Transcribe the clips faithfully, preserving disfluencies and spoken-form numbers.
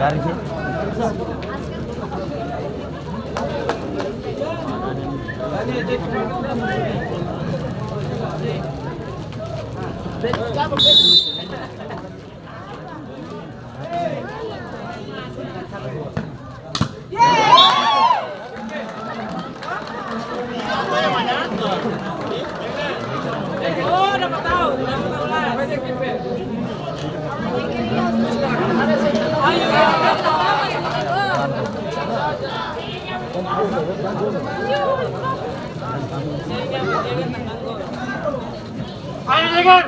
Garis, ya? Ayo, dengar.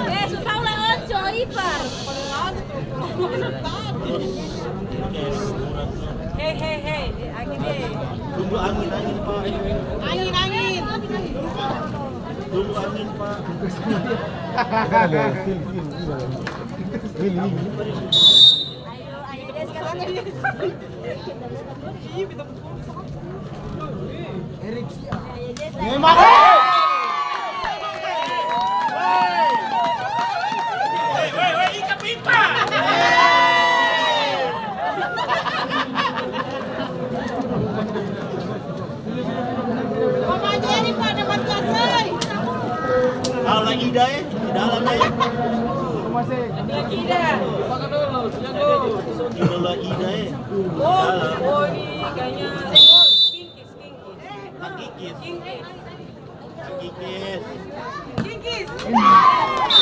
Eh, su tau lah, Oco, ipar. Hei, hei, hei, angin, hei. Tunggu angin, angin, Pak. Angin, angin. Tunggu angin, Pak. Ada, ada, ada. Sini, sini, sini. Ini, ini. Ayo, ayo, dia sekarang. Kau lagi dah, eh, di dalam, eh. Lagi dah. Kalau lagi dah, eh. Oh, oh, ini kayaknya. Kingkis, kingkis. Kingkis. Kingkis. Kingkis. Kingkis.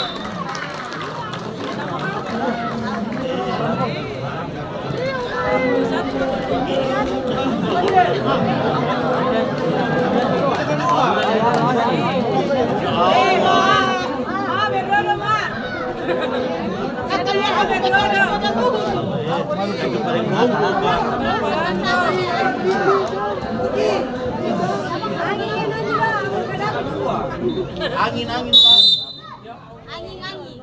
Angin, angin, Pak. Angin, angin.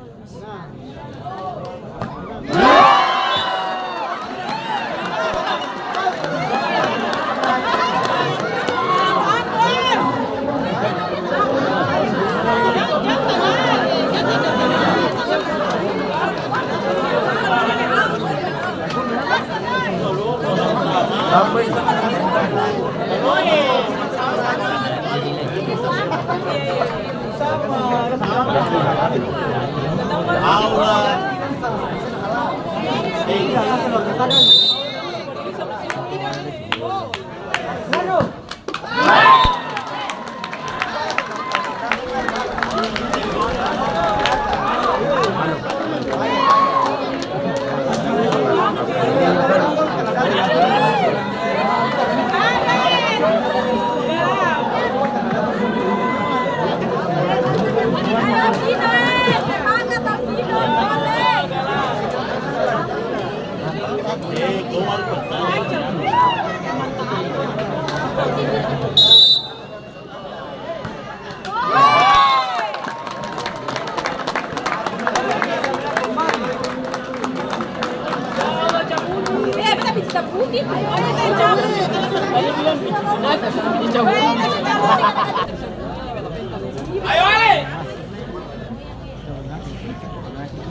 Ayo, Ale!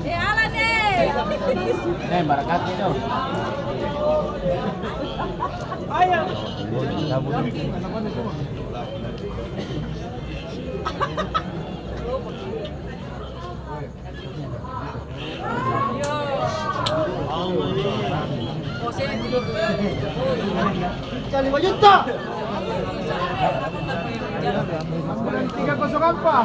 Eh, Alan, eh! Eh, barakati dong. Cari lima juta. Tiga kosong apa?